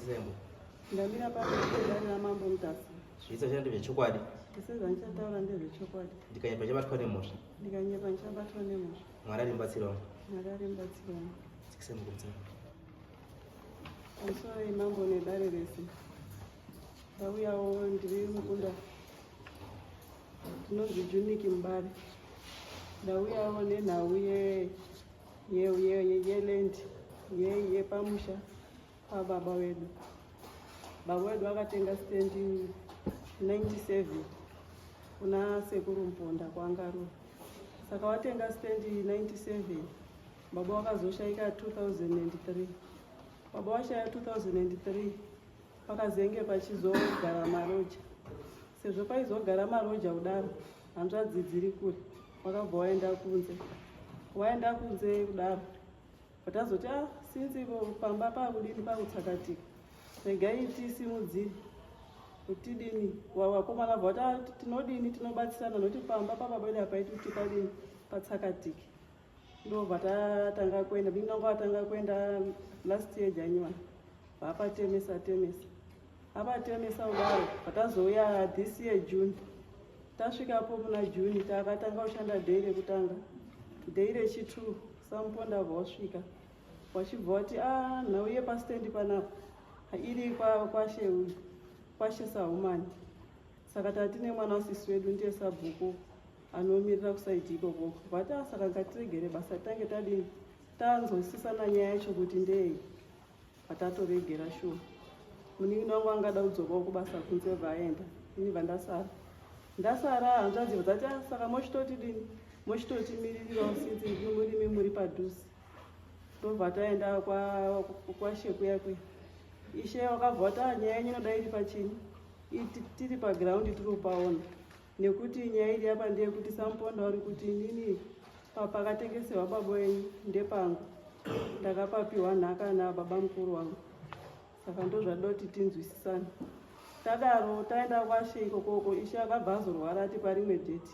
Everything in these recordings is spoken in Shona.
Simbo. Ndamira pamberi pedare raMambo Mutasa. Zviito zvangu ndezvechokwadi. Zvese zvandichataura ndezvechokwadi. Ndikanyepa ndichabatwa nemhosva. Ndikanyepa ndichabatwa nemhosva. Mwari ari mubatsiri wangu. Mwari ari mubatsiri wangu. Tsikisai mukurudzano. Pamusoro Mambo nedare rese. Ndauyawo ndiri mukunda. Ndinonzi Juniki Mubare. Ndauyawo nenhau ye ye ye ye yeland ye yepamusha pababa wedu. Baba wedu akatenga stendi 97 kuna sekuru Mponda kwaNgarura. Saka watenga stendi 97 baba wakazoshaika 2003. Baba washaya 2003 pakazenge pachizogara maroja. Sezvo paizogara maroja kudaro hanzvadzi dziri kure wakabva waenda kunze. Waenda kunze kudaro patazoti ah since pamba pakudini pakutsakatika regai tisimudzire kutidini vakomana bva vati ah, tinodini tinobatsirana nokuti pamba pababa vedu hapaiti kuti padini patsakatike. Ndobva tatanga kuenda ndinonga watanga kuenda last year January vapatemesa temesa apatemesa kudaro patazouya this year June tasvikapo muna June takatanga kushanda day rekutanga day rechi2 samuponda bva wasvika wachibva wati a nhau yepastendi panapa iri kwashe uyu kwashe Sahumani. Saka tatine mwana wasisi wedu ndiye sabhuku anomirira kusaidi ikoko. Vati ah, saka ngatiregere basa tange tadini tanzwisisana nyaya yacho kuti ndei patatoregera shuwa. Munin'ina wangu angada kudzokawo kubasa kunze bva aenda ini bva ndasara. Ndasara hanzvadzi dzati ah, saka mochitoti dini mochitotimiririrawo sinzi ndimi murimi muri padhuze. Ndobva taenda kwashe kuya kuya. Ishe wakabva wati ah, nyaya yenyu inoda iri pachini tiri pagiraundi tiri kupaona nekuti nyaya iri apa ndeyekuti samuponda uri kuti inini pakatengeserwa baba wenyu ndepangu ndakapapiwa nhaka nababa mukuru wangu saka ndozvada kuti tinzwisisane. Tadaro taenda kwashe ikokoko ishe akabva azorwara ati parimwe dheti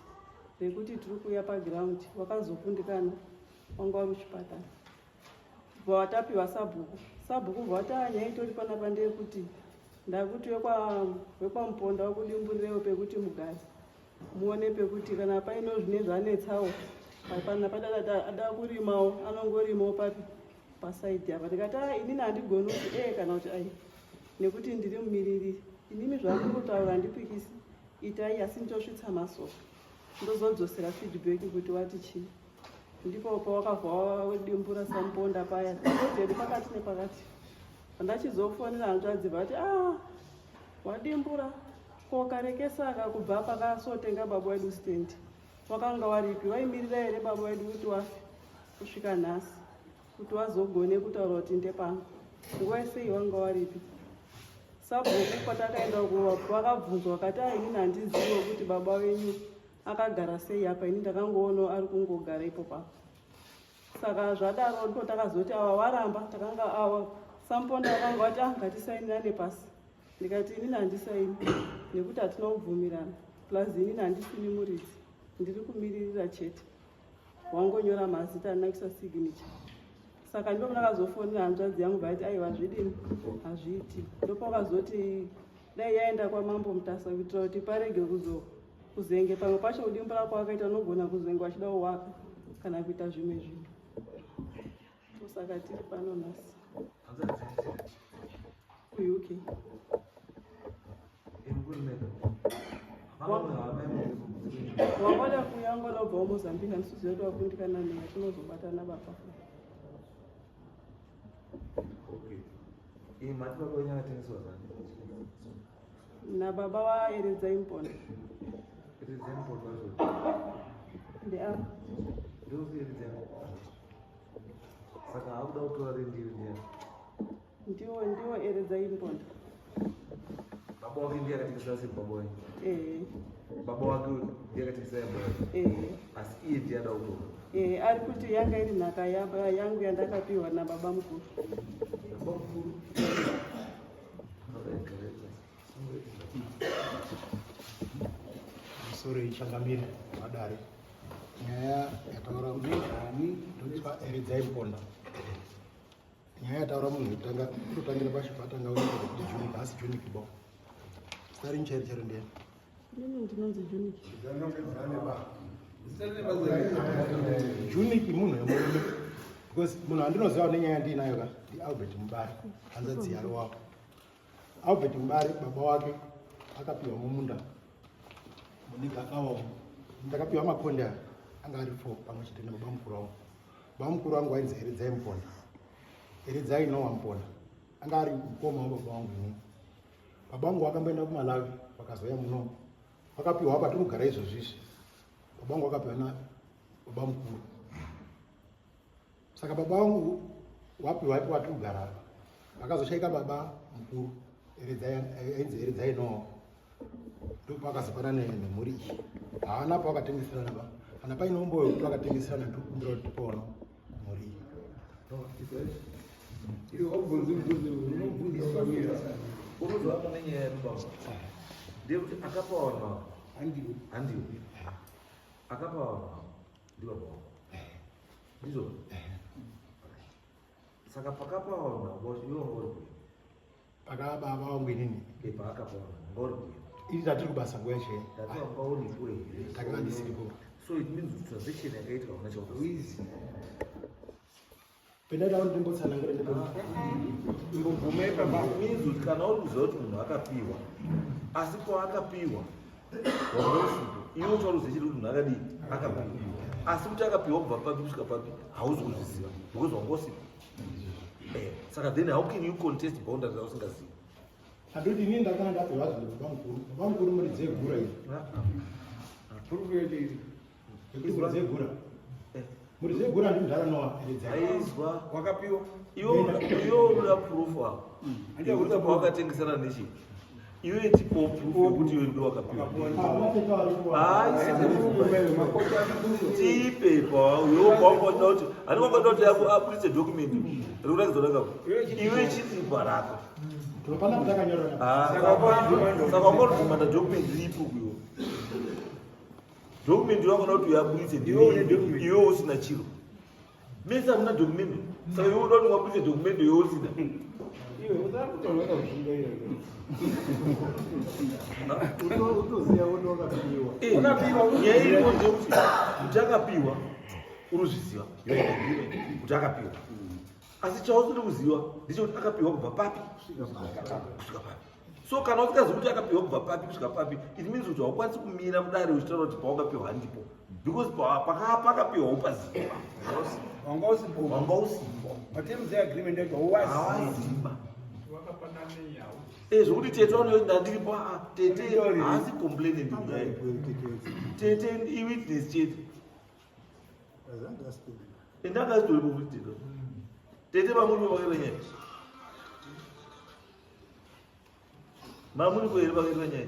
rekuti tiri kuuya pagiraundi wakazokundikana wanga uri kuchipatara. Bva watapiwa sabhuku. Sabhuku bva wati nyaya itori panapa ndeyekuti ndakuti wekwamuponda wakudimburirewo pekuti mugare muone pekuti kana paine zvine zvanetsawo pana pada ada kurimawo anongorimawo papi pasaidhi apa. Ndikati ah inini handigoni kuti ee kana kuti ai nekuti ndiri mumiriri inini zvamuri kutaura handipikisi itai asi nditosvitsa masoko ndozodzosera feedback kuti wati chii. Ndipo pawakabva wadimbura samuponda paya yedu pakati nepakati. Pandachizofonera hanzvadzi vati ah wadimbura ko karekesaka kubva pakasotenga baba wedu stendi wakanga waripi waimirira here baba wedu kuti wafe kusvika nhasi kuti wazogone kutaura kuti ndepangu nguva yese iyi wanga waripi. Sabhuku kwatakaenda vakabvunzwa vakati ah inini handizivi kuti baba wenyu akagara sei apa ini ndakangoona ari kungogara ipo papo. Saka zvadaro ndipo takazoti ava waramba takanga ava samuponda wakanga wati ah ngatisainirane pasi. Ndikati inini handisaini nekuti hatina kubvumirana plus inini handisini muridzi ndiri kumiririra chete. Wangonyora mazita handina kuisa signature. Saka ndipo ndakazofonera hanzvadzi yangu vaiti aiwa zvidini hazviiti. Ndopakazoti dai yaenda kwaMambo Mutasa kuitira kuti parege kuzenge pamwe pacho kudimbura kwawakaita unogona kuzenge wachida kuwaka kana kuita zvimwe zvinhu. Saka tiri pano nhasi kuUK. Wangada kuuya wangada kubvawo Mozambique handisi kuziva kuti wakundikana nei tinozobatana baba. Okay. Mati baba wenyu akatengeswa zani? Nababa waEredzai Muponda. Eredzai Muponda wacho. Ndeava. Ndozi Eredzai Muponda. Saka hakuda kutora rendiyo ndiani? Ndiwo Eredzai Muponda. Baba wake ndiye akatengesera sei baba wenyu? Eh. Baba wake ndiye akatengesera baba wenyu. Eh. Asi iye ndiye ada kutora. Eh, ari kuti yanga iri nhaka yangu yandakapiwa nababa mukuru. Baba mukuru. Musoro ichangamire vadare. Nyaya yataura munani ndoitwa Eredzai Muponda. Nyaya yataura munhu yekutanga inotangira pashi patanga unoita kuti Junic haasi Junic bo. Zita renyu chairo chairo ndeyani? Inini ndinonzi Junic. Junic munhu wemurume because munhu andinoziva nenyaya yandiinayo ka ndiAlbert Mubari hanzvadzi yaro wavo. Albert Mubari baba wake akapiwa mumunda munigakawo ndakapiwa makonde aya anga ari four pamwe chete nababa mukuru wangu. Baba mukuru wangu wainzi Eredzai Muponda. Eredzai Noah Muponda anga ari mukoma wababa wangu inini. Baba vangu vakamboenda kuMalawi vakazouya muno vakapiwa apa tiri kugara izvozvi izvi. Baba vangu vakapiwa nababa mukuru. Saka baba vangu wapiwa ipo patiri kugara apa. Vakazoshaika baba mukuru Eredzai ainzi Eredzai Noah. Ndopakazopana nemhuri iyi. Haana pavakatengeserana ba. Kana paine umbowo wekuti vakatengeserana ndikukumbira kuti tipono mhuri iyi. Unozwa mune nyaya yedu baba. Ndeyekuti akapa vanhu ava. Handiwo. Handiwo. Akapa vanhu ava. Ndibaba wako. Ndizvo. Saka pakapa vanhu ava iwe wanga uri kupi? Pakaba baba wangu inini. Eh, paakapa vanhu wanga uri kupi? Ini tatiri kubasa nguva yacho. Ndati wanga uripo here? Takanga ndisiripo. So it means kuti transaction yakaitika hauna chaunoziva. Pendaida kuti ndimbotsanangure ndipo. Imbobvuma ipapa. Means kuti kana uri kuziva kuti munhu akapiwa asi paakapiwa wanga usipo iwe uchauruziva chete kuti munhu akadii akapiwa asi kuti akapiwa kubva papi kusvika papi hauzi kuzviziva because wanga usipo. Eh, saka then how can you contest boundaries ausingazivi? Handiti inini ndakanga ndapiwa zvinhu baba mukuru. Baba mukuru muridzi yegura iri. Proof yacho iri. Yekuti muridzi yegura. Muridzi yegura ndimudhara Noah Eredzai. Aizwa. Wakapiwa. Iwe iwe unoda proof apa. Yekuti pawakatengesana nechi. Iwe tipo proof yekuti iwe ndiwe wakapiwa. Tipe pa iwe kwanga kuti ani wanga kuti yako aburitse document rikuratidza kuti akapo. Iwe chitipa rako. Topana patakanyora. Ah, saka wanga kuti document ripo kuyo. Document wanga kuti uyaburitse ndiwe iwe usina chiro. Mese hamuna document. Saka iwe unoda kuti waburitse document iwe usina. Iwe usakutaura wakazvinga iwe. Utoziva kuti wakapiwa. Eh, nyaya iripo ndeyekuti kuti akapiwa unozviziva You have an agreement kuti akapiwa asi chausiri kuziva ndechekuti akapiwa kubva papi kusvika papi so kana usikazivi kuti akapiwa kubva papi kusvika papi it means kuti haukwanisi kumira mudare uchitaura kuti pawakapiwa handipo because pakapiwa upaziva Wanga usipo. wanga usipo Materms eagreement yacho hauwazivi. hawaziva Eh, zvokuti tete vanoti ndandiripo ah, tete haasi complainant munyaya tete iwitness chete endakasitoripo futi tete tete vamuri vakaita nyaya mamuripo here vakaita nyaya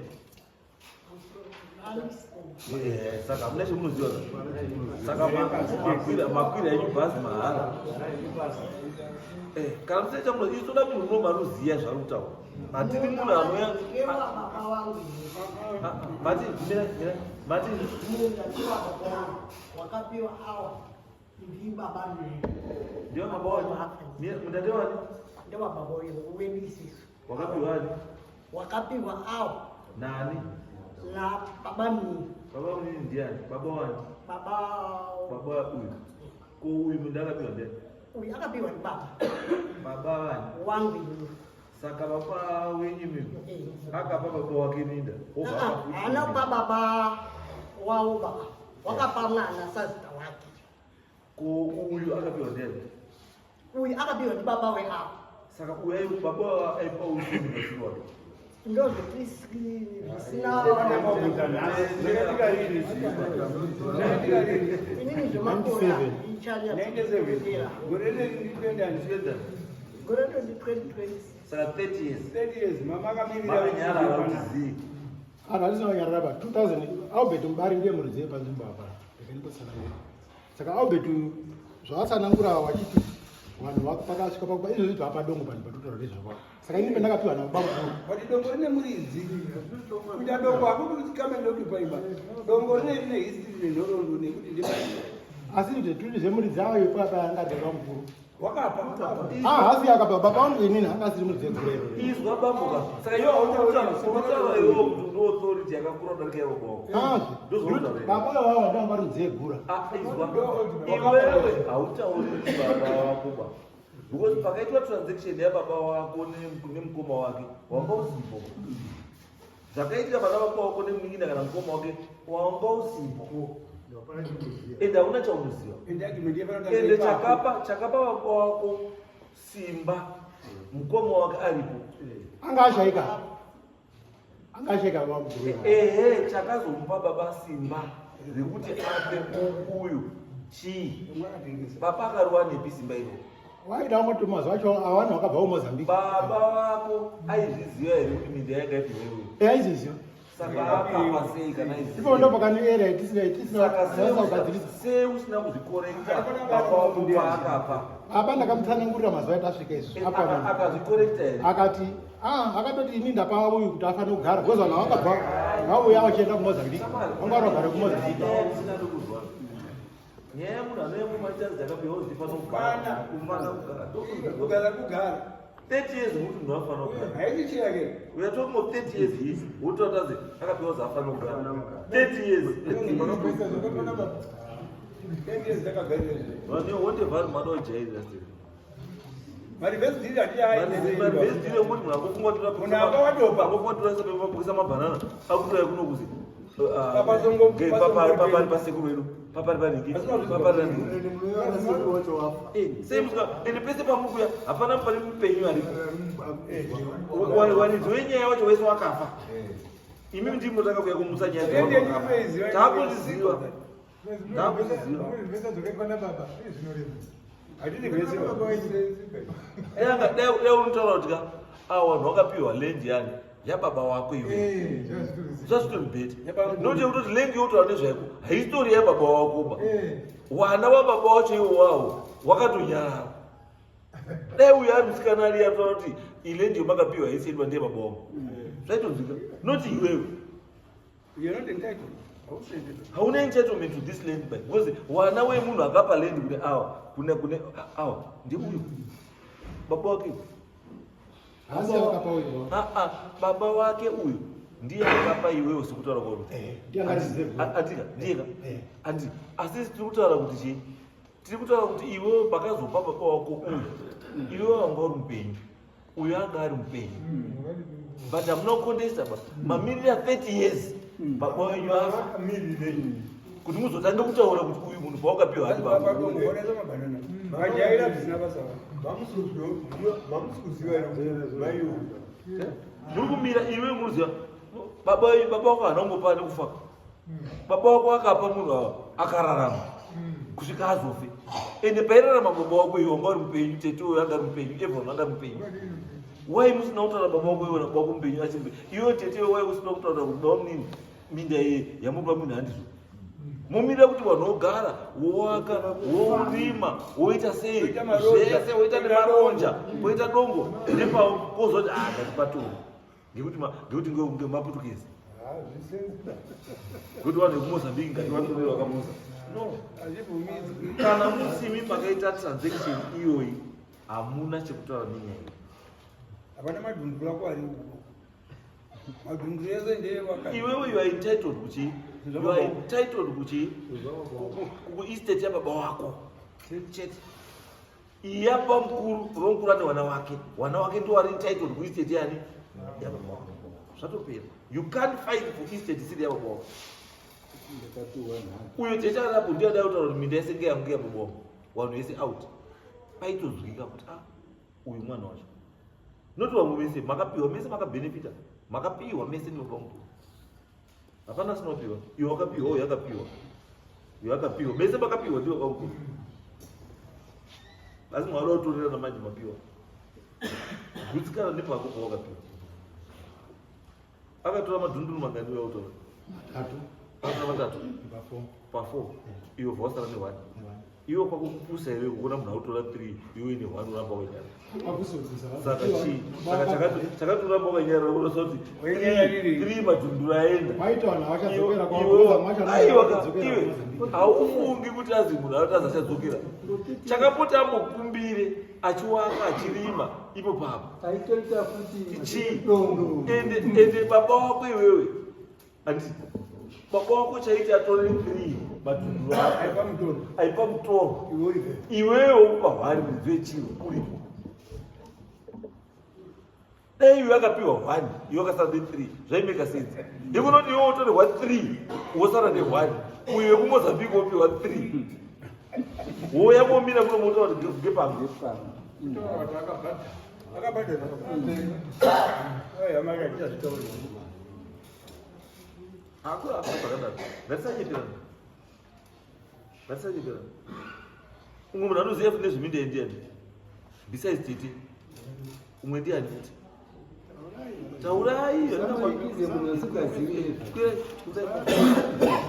Eh, saka hamuna chemunoziva saka makwira enyu bhazi mahara Eh, kana musina chamunoziva isu toda munhu unoba anoziva zvaari kutaura hatidi munhu anouya Ah, ah, mati mira mira mati wakapiwa awa ndibaba ndiwe baba wani mundate wani ndewababa wedu isisu wakapiwa ani wakapiwa awa nani na baba mini baba munini ndiani baba wani baba baba uyu ko uyu munhu akapiwa ndiani uyu akapiwa ndi baba baba wani wangu ini saka baba wenyu mimi Eh. akapa baba wake minda wobva Ah, apa futi haana minda. kupa baba wavo baba wakapa mwana sazita wake ko uyu akapiwa ndiani uyu akapiwa ndi baba weapo saka uyu baba aipa uyu munhu wake ndo zvisina Zvakaitika rini? Zvakaitika rini? inini zvemakore 97. 97. Gore reri ndipendani. gore rino 2026 saka 30 years 30 years mama akamirira makanyarara kuti zii Anhu asina kunyarara pa 2000 Albert Mubari ndiye muridzi wepanzvimbo apa. Ndakandipotsanangura. Saka Albert zvaatsanangura wachiti vanhu pakasvika pakuba izvozvi zvapadongo panhu patotaura nezvako. Saka ini pendakapiwa nababa mukuru. But dongo rine muridzi. Kuita dongo hakuti kuti kame ndokupa imba. Dongo rine rine history nenhoroondo nekuti ndepaipa. Asi zveturi zvemuridzi ayo ipapa anga baba mukuru. Wakapa. Ah, hasi akapa baba wangu inini anga asiri mudzegurero. Izwa bambo ka. Saka iwe hautaura iwe kuti une authority yakakura kudarika yababa wako. Ah, Ndozvautaura. baba wavo ndanga vari mudzegura. Ah, izwa. Iwewe hautauri kuti baba wako ba. Because pakaitwa transaction yababa wako nemukoma wake, wanga usipo. Zvakaitika pana baba wako nemunin'ina kana mukoma wake, wanga usipo. Ende hauna chaunoziva. Ende chakapa chakapa baba wako simba mukoma wake aripo. Anga ashaika. Anga ashaika baba mukuru. Ehe, chakazomupa baba simba rekuti ape uyu chii? Baba akaruwanepi simba iroro? Waida kungoti mazuva acho avanhu vakabva kuMozambique. Baba vako aizviziva here kuti minda yanga ipiwe iwewe? Eh, aizviziva. Saka akapa sei kana aiziva? Ipo ndo pakani area tisina tisina Saka tisina kugadzirisa. sei usina kuzvikorekta baba wako paakapa? Apa ndakamutsanangurira mazuva atasvika izvi. Eh, Apa Akazvikorekta here? akati ah akatoti ini ndapa uyu kuti afanire kugara because vanhu vakabva vauya vachienda kuMozambique. Vanga vari vagara kuMozambique. Nyaya tisina ndokuzwa. Nyaya yemunhu anouya mumachari dzakapiwa kuti panogara kumana kugara. Kugara kugara. 30 years muti munhu anofanira kugara. Haisi chiyake. We are talking of 30 years here. Wototazi akapiwa zaafanira kugara. 30 years. 10 years takagarira izvi. Vanhu wote vari mwana wejairira sei. Marivhesi dhiri hati hayi. Marivhesi dhiri yekuti munhu akofunga tora Munhu akawatopa. akofunga tora sepapokisa mabhanana akutoya kuno kuzi Papasongo- papari pasekuru wedu papari panhingi papari panhingi sei musika ende pese pamukuya hapana pane mupenyu aripo waridzi wenyaya wacho wese wakafa imimi ndimi munotanga kuya kumutsa nyaya dzevanhu taakuziziva taakuziziva Hatidi vhesi. dai dai unotaura kuti ka awa vanhu vakapiwa land yani yababa wako iwe zvazvitori beta nokuti yekutoti land yotaura nezvaiko haisitori yababa wako ba wana wababa wacho iwo wawo wakatonyarara dai uyo ari musikana ari ataura kuti iland yomakapiwa haisiendwa ndiye baba wangu zvaitonzwika noti iwewe You're not entitled. Hausi entitled. hauna entitlement to this land by because wana wemunhu akapa land kune awa kune kune awa ndeuyu baba wake uyu. Hasi akapa uyu. Ah, ah, baba wake uyu ndiye akapa iwewe sekutaura kwauri Eh, ndiye anga ari mudzegura. andika ndiyeka Eh. andi asi tiri kutaura kuti chii tiri kutaura kuti iwewe pakazopa baba wako uyu iwewe wanga uri mupenyu uyu anga ari mupenyu but hamuna kukontesta ba mamirira 30 years baba wenyu afa kuti muzotange kutaura kuti uyu munhu pawakapiwa hati baba Papadongo, wonesa mabhanana. Vakajaira zvisina basa. muri kumira iwe munoziva baba baba wako haana kungopa nekufa baba wako akapa munhu awa akararama kusvika azofe ende pairarama baba wako iwe wanga uri mupenyu tete uyo anga ari mupenyu everyone anga ari mupenyu wai musina kutaura baba wako iwe baba wako mupenyu achiri mupenyu iwe tete iwe wai usina kutaura kuti baba munini minda iye yamupa munhu handizvo momirira kuti vanhu vogara wowaka worima woita sei Woita maronja. zvese woita nemaronja woita dongo nepawo kozoti ah ngatipatori ngekuti ngekuti ngemaputukezi ngekuti vanhu vekumozambique ngativatorere vakamusa no Hazvibvumidzwi. kana musimi makaita transaction iyoyi hamuna chekutaura nenyaya iyi Hapana madhunduru ako ari uko. Madhunduru ese ndeyevakadzi. iwewe you are entitled kuchi you are entitled kuchi kuestate yababa wako chete iyi yababa mukuru baba mukuru ane wana wake wana wake ndo ari entitled kuestate yani yababa wako zvatopera you can't fight for estate isiri yababa wako uyo tete arapo ndiye adai kutaura kuti minda yese ngeyangu ngeyababa wangu vanhu vese out paitozwika kuti ah uyu mwana wacho noti vamwe vese makapiwa mese makabhenefita makapiwa mese ndibaba mukuru hapana asina kupiwa iwe wakapiwa uyu akapiwa uyu akapiwa mese makapiwa ndiwo baba mukuru asi mwari watorerana manje mapiwa gutsikana nepako pawakapiwa akatora madhunduru mangani uyo autora Matatu. akatora matatu Pa4. pa4 iwe bva wasara ne1 iwe kwako kupusa here kuona munhu autora 3 iwe ine 1 uramba wenyara saka chii saka chakatoramba wakanyarara kurosa kuti Wenyararire. 3 madhunduru aenda Waita vanhu vachadzokera Iwe- kwa aiwa vachadzokera iwe kuMozambique. haufungi kuti azi munhu anoti azi achadzokera Chakapota ambokumbire achiwaka achirima ipo papo. Aitoita futi Chii? Ende ende baba wako iwewe. Handiti baba wako chaiti atore 3 matundu ako. Aipa mutoro. Aipa mutoro. Iwe Iwewe wokupa hwari muridzi wechiro uripo. Dai iwe akapiwa 1 iwe akasara ne 3 zvaimeka sense. Yekunoti iwe wotorerwa 3 wosara ne 1 uyu wekuMozambique wopiwa 3 wouya komira kuno motaura kuti ngepangu. Akabhadhara. Ai hama yake achazvitaura. Hakuna hakuna zvakadaro. Ngatisanyeperana. Ngatisanyeperana. Umwe munhu anoziva futi nezveminda ndiani? Besides tete. Umwe ndiani futi? Taurai.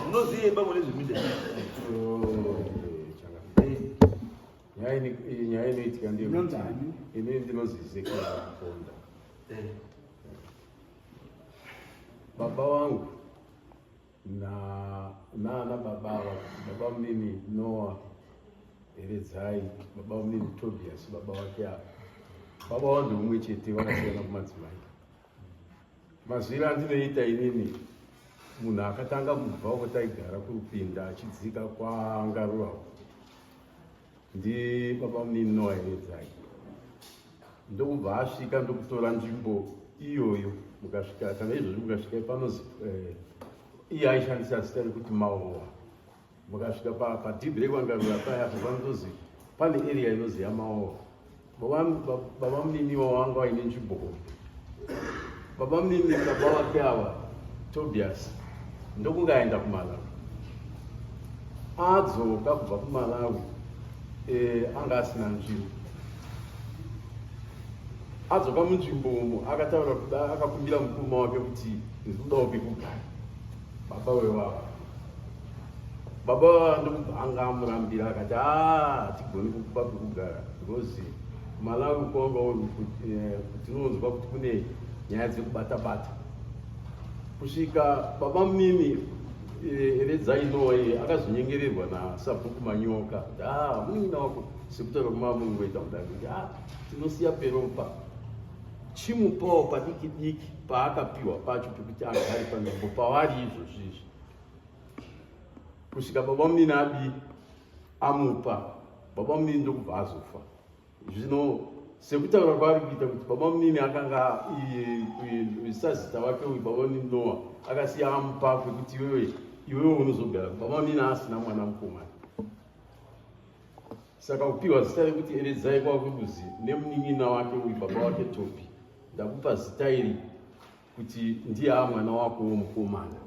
Munoziva imba mune zveminda. Nyaya inoitika ndeyekuti ini ndinonzi Ezekiel Maponda. Baba vangu na naana baba ava, baba munini Noah Eredzai, baba munini Tobias, baba vake ava. Baba vangu ndeumwe chete, vakasiyana kumadzimai. Mazwiro andinoita inini, munhu akatanga kubva uko taigara kurupinda achidzika kwaNgarura uko ndi baba munini Noah Eredzai, ndokubva asvika ndokutora nzvimbo iyoyo. Mukasvika kana izvozvi mukasvika panozi iye aishandisa zita rekuti Maowa. Mukasvika padhibhi rekwaNgarura paya apo panotozi pane area inozi yaMaowa. Baba munini wanga vaine nzvimbo hombe. Baba munini baba vake ava Tobias ndokunge aenda kuMalawi. Adzoka kubva kuMalawi anga asina nzvimbo. Adzoka munzvimbo umu akataura kuda, akakumbira mukoma wake kuti ndinodawo pekugara. Baba wewava. Baba wava ndokubva anga amurambira akati hatigoni kukupa pekugara because Malawi kwanga tinonzwa kuti kune nyaya dzekubata bata. Kusvika baba munini Eredzai Noah iye akazonyengererwa nasabhuku Manyoka kuti munin'ina wako sekutaura kwamamungoita kudai kuti tinosiya peropa chimupawo padiki diki paakapiwa pacho pekuti agare panzvimbo pavari izvozvi izvi kusvika baba munini abi amupa baba munini ndokubva azofa. Zvino sekutaura kwaari kuita kuti baba munini akanga sazita wake uyu baba munini Noah akasiya amupa kwekuti iwewe unozogara. Baba munini asina mwana mukomana, saka kupiwa zita rekuti Eredzai kwakuzi nemunin'ina wake uyu baba wake Tobi, ndakupa zita iri kuti ndiye mwana wako womukomana.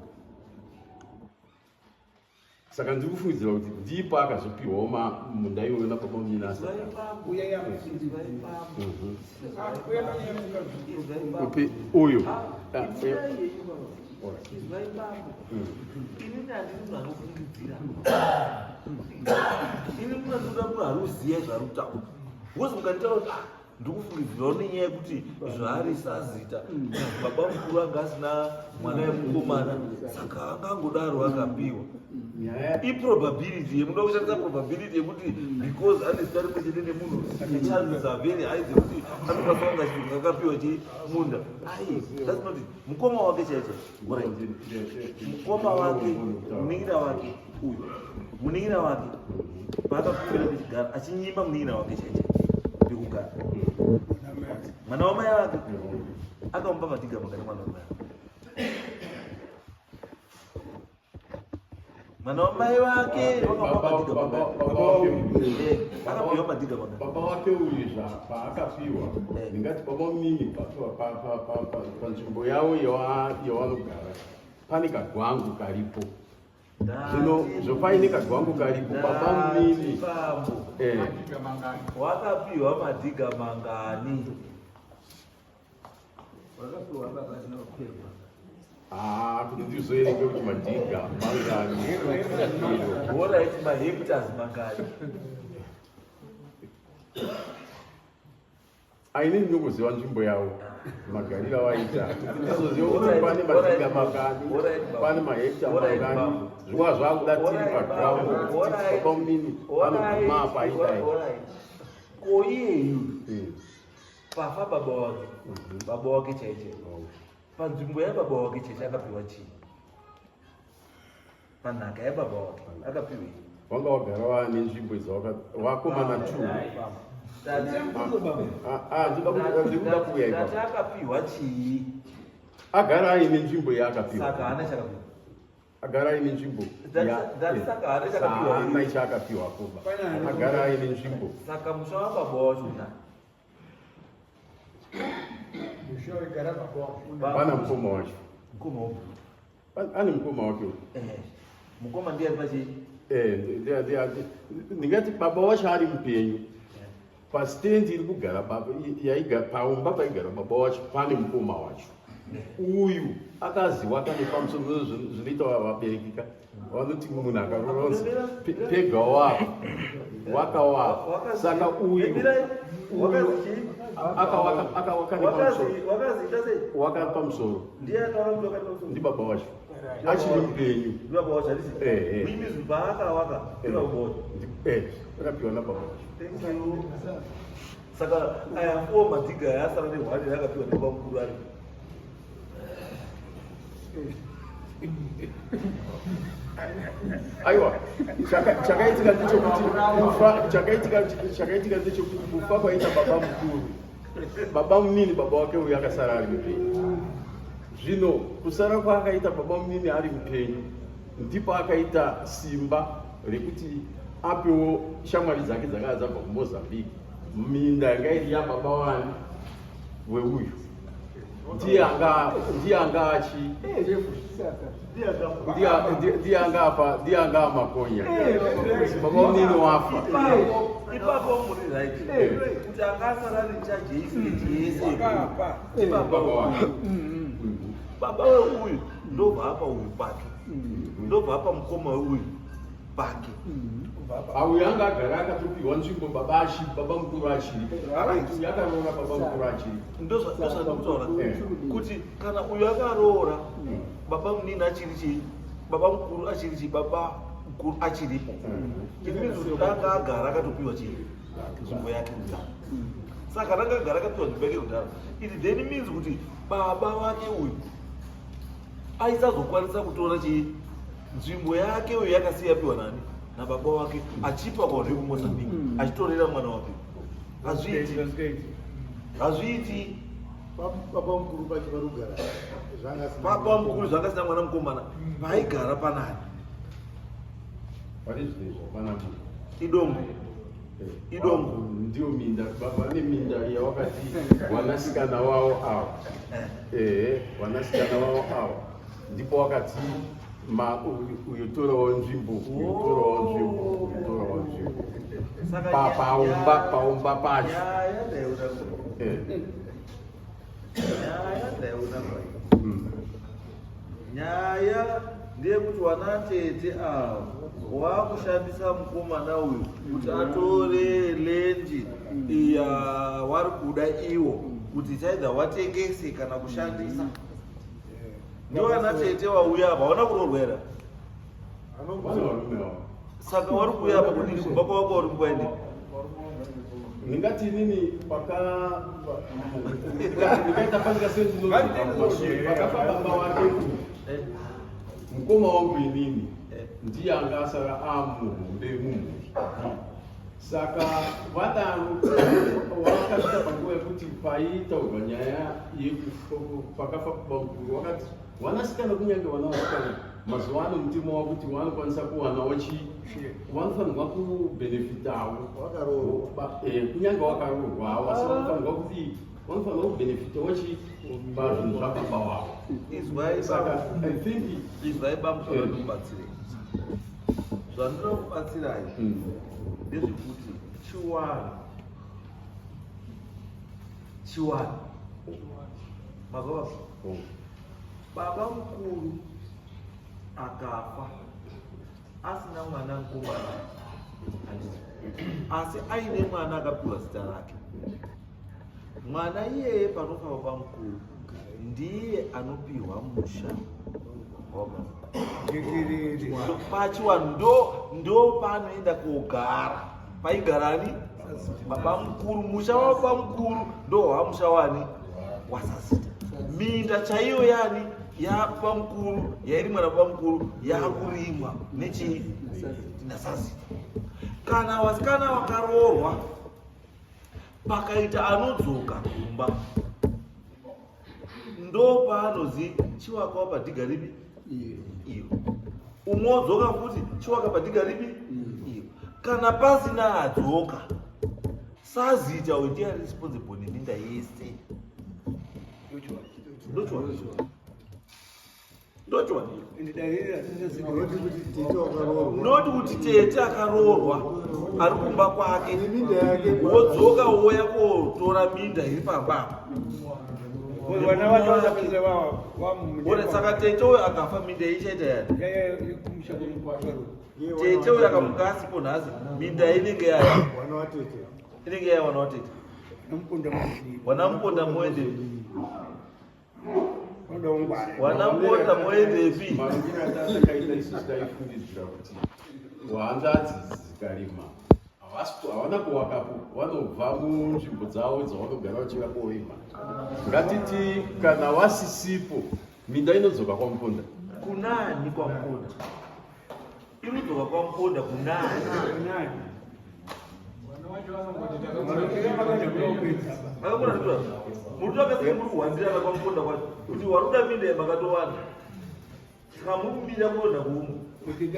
Saka ndiri kufungidzira kuti ndipo akazopiwawo munda iwoyo nababa munini asati. Upi uyu? Inini handiri munhu anofungidzira. Ini munhu anoda munhu anoziva zvaari kutaura. Because mukanditaura kuti ndikufungidzirawo nenyaya yekuti zvaari sazita baba mukuru anga asina mwana yemukomana, saka angangodaro akapiwa. Iprobability yemuda kushandisa probability yekuti because ane zita rimwe chete nemunhu, the chances are very high dzekuti anokwanisa kunge achiti akapiwa chimunda. Ai, that's not it. Mukoma wake chaicho, mukoma wake, munin'ina wake uyu, munin'ina wake paakakumbira pechigara achinyima munin'ina wake chaicho pekugara, mwana wamai vake akamupa madhiga mangani? Mwana wamai vake, mwana wamai vake vakamupa madhiga mangani? Akapiwa madhiga mangani? Baba wake uyu paakapiwa, ndingati baba munini panzvimbo yavo yavanogara pane kagwangu karipo. Zvino zvopaine kagwangu karipo baba munini Bambo, wakapiwa madhiga mangani? Kuti ndizoerenge kuti madhiga mangani. Alright, mahectares mangani? Aini ndinokuziva nzvimbo yavo magariro avaita, kuti ndizoziva kuti pane madhiga mangani, pane mahekta mangani. Zvinova zvakuda tiri paground kuti baba munini vanoguma apa aidai. Ko iyeyu pafa baba wake, baba wake chaiche, panzvimbo yababa wake chaiche akapiwa chii? Panhaka yababa wake akapiwei? Wanga wagara waane nzvimbo idzi wakomana two. Ndikuda kuuya ipapo. Akapiwa chii? Agara aine nzvimbo yaakapiwa. Saka haana chakapiwa. Agara aine nzvimbo. Saka haana chakapiwa. Haana chaakapiwa koba. Agara aine nzvimbo. Saka musha wababa wacho na musha waigara baba wako. Pana mukoma wacho. Mukoma wacho. Ane mukoma wake. Mukoma ndiye ari pachii? Ndingati baba wacho ari mupenyu. Pastendi iri kugara baba yaiga paumba paigara baba wacho pane mukoma wacho. Uyu akaziwa kane pamusoro zvinoita vabereki ka vanoti munhu akaroora pega wako wakawako saka uyu akawaka nepamusoro waka pamusoro ndibaba wacho achiri mupenyu akapiwa nababa wacho. Saka aya four madhiga aya asara nehwani akapiwa nebaba mukuru ari. Aiwa, chakaitika ndechekuti kufa, chakaitika ndechekuti kufa kwaita baba mukuru, baba munini baba wake uyu akasara ari mupenyu. Zvino kusara kwaakaita baba munini ari mupenyu ndipo akaita simba rekuti apewo shamwari dzake dzakanga dzabva kuMozambique minda yanga iri yababa wani weuyu. Ndiye anga achi ndiye anga apa ndiye anga amakonya baba munini wafa. Ipapo muri right kuti anga asara nechaji yese baba wake. Baba weuyu ndobva apa uyu pake, ndobva apa mukoma weuyu pake. Auyu anga agara akatopiwa nzvimbo baba achiri, baba mukuru achiri. Uyu akaroora baba mukuru achiri. Ndozvandikutaura kuti kana uyu akaroora baba munini achiri chii, baba mukuru achiri chii, baba mukuru achiripo. It means kuti anga agara akatopiwa chii nzvimbo yake kudhara. Saka anga agara akapiwa nzvimbo yake kudhara, it then means kuti baba wake uyu aisazokwanisa kutora chii nzvimbo yake uyu yakasiya piwa nani nababa wake achipa kwauri kuMozambique achitorera mwana wake. Hazviiti, hazviiti. Baba mukuru pacho vari kugara baba mukuru zvanga sina mwana mukomana vaigara panani Pari zvinezvi hapana munhu. Idongo. Idongo. Ndiyo minda, baba vane minda yawakati wanasikana wavo ava. Ehe, wanasikana wavo ava. Ndipo wakati uyu torawo nzvimbo, uyu torawo nzvimbo, uyu torawo nzvimbo. Paumba, paumba pacho. Nyaya ndeyekuti wanatete ava wakushandisa mukomana uyu kuti atore lendi iya wari kuda iwo kuti chaidha watengese kana kushandisa. Ndiwana tete wauya apa hauna kuroorwa here? Saka wari kuuya apa kudini kubva kwawanga uri nguva ine? Ndingati inini ndikaita fanika sendinopakafa baba wake mukoma wangu inini ndiye anga asara amuhombe mumhuri. Saka vadaro wakasvika panguva yekuti paitaurwa nyaya pakafa baba mukuru wakati wanasikana kunyange vana vasikana mazuva ano mutemo wakuti vanokwanisa kuwanawo chii vanofanirwa kubhenefitawo kunyange wakaroorwawo asi vanofanirwa kuti vanofanirwa kubhenefitawo chii pazvinhu zvababa wavo. Saka I think izwai bamu zvandinokubatsirai zvandinokubatsirai ndezvekuti chiwani chiwani mazwa baba mukuru akafa asina mwana mukomana asi aine mwana akapiwa zita rake. Mwana iyeye panofa baba mukuru ndiye anopiwa musha. Pachiwanhu ndo ndo paanoenda kogara paigarani baba mukuru, musha wababa mukuru ndo hwamusha wani wasazita. Minda chaiyo yani yababa mukuru yairimwa nababa mukuru yakurimwa nechii nasazita. Kana vasikana vakaroorwa pakaita anodzoka kumba ndopaanozi chiwakawa padhiga ripi iro, umwe wodzoka futi chiwaka padhiga ripi iro. Kana pasina adzoka, sazita uyu ndiye ari responsible neminda yese. Ndochiwa noti kuti tete akaroorwa ari kumba kwake wodzoka wouya kotora minda iri pamba apa. Ora saka tete uyo akafa minda ichaita yani? Tete uyo akamuka asipo nhasi, minda inenge yaya, inenge yaya wana watete wanamuponda muende wanamuponda muendepi? Marongero atakaita isusu taifungidzira kuti hanzvadzi dzikarima havana kuwakapo, vanobva munzvimbo dzavo dzavanogara vachiuya korima. Ngatiti kana wasisipo, minda inodzoka kwaMuponda. Kunani kwaMuponda? Inodzoka kwaMuponda kunani? Makakona zvitora muri akasike muri kuhwandirana kwaMuponda kwacho kuti waruda minda yamakatowana, saka muri kumira kuona kumwe. Because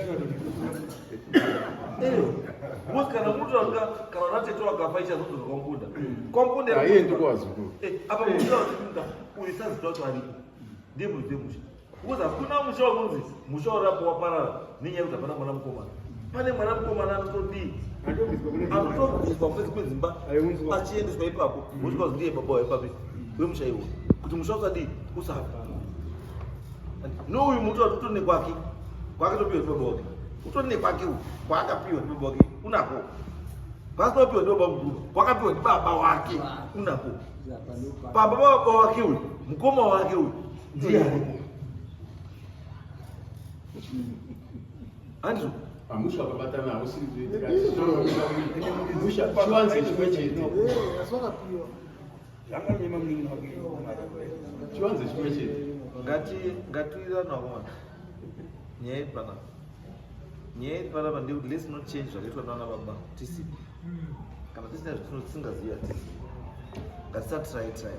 kana mutoanga kana natete wakafa ichazodzoka kwaMuponda, kwaMuponda. Haiendi kuvazukuru. Apa mutoa kuti uyu sazita wacho aripo ndiye muridzi wemusha, because hakuna musha unonzi musha urapo waparara nenyaya yekuti hapana mwana mukomana. Pane mwana mukomana anotodii, anotobviswa kune dzimwe dzimba achiendeswa ipapo, wosvika kuzi ndiye baba waipapi wemusha iwo, kuti musha usadii, usafa. Nouyu muti wati utori nekwake, kwaakatopiwa ndibaba wake, utori nekwake uyu, kwaakapiwa ndibaba wake unako, kwaasina kupiwa ndibaba mukuru, kwakapiwa ndibaba wake unako. Baba baba wake uyu, mukoma wake uyu ndiye aripo, handizvo? Pamusha wakabatana hausi musha, chiwanze chimwe chete, chiwanze chimwe chete. Ngati ngatiwirirane vakomana. Nyaya iri panapa, nyaya iri panapa ndeyekuti let's not change zvakaitwa nana baba tisipo. Kana tisina zvatino tisingazivi, hatizivi, ngatisatry try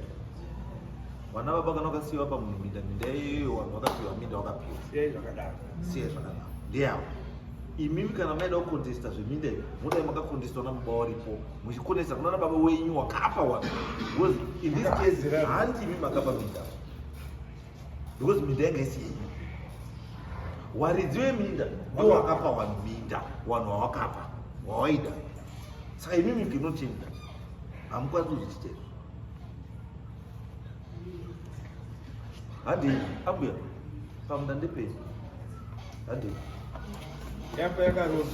vana baba. Kana wakasiyiwa pamunhu minda, minda iyoyo vanhu vakapiwa minda, wakapiwa, siya zvakadaro, ndeyavo. Imimi kana maida kucontesta zveminda iyi, mudai makacontestwa nababa waripo, muchicontesta kuna nababa wenyu wakapa wanhu, because in this case handi imi makapa minda, because minda yanga isi yenyu. Waridzi weminda ndo wakapa wanhu minda, wanhu wawakapa wawaida. Saka imimi you cannot change that, hamukwanisi kuzvichitera. Handi ambuya, pamunda ndepenyu, handi? Yapa yakarota.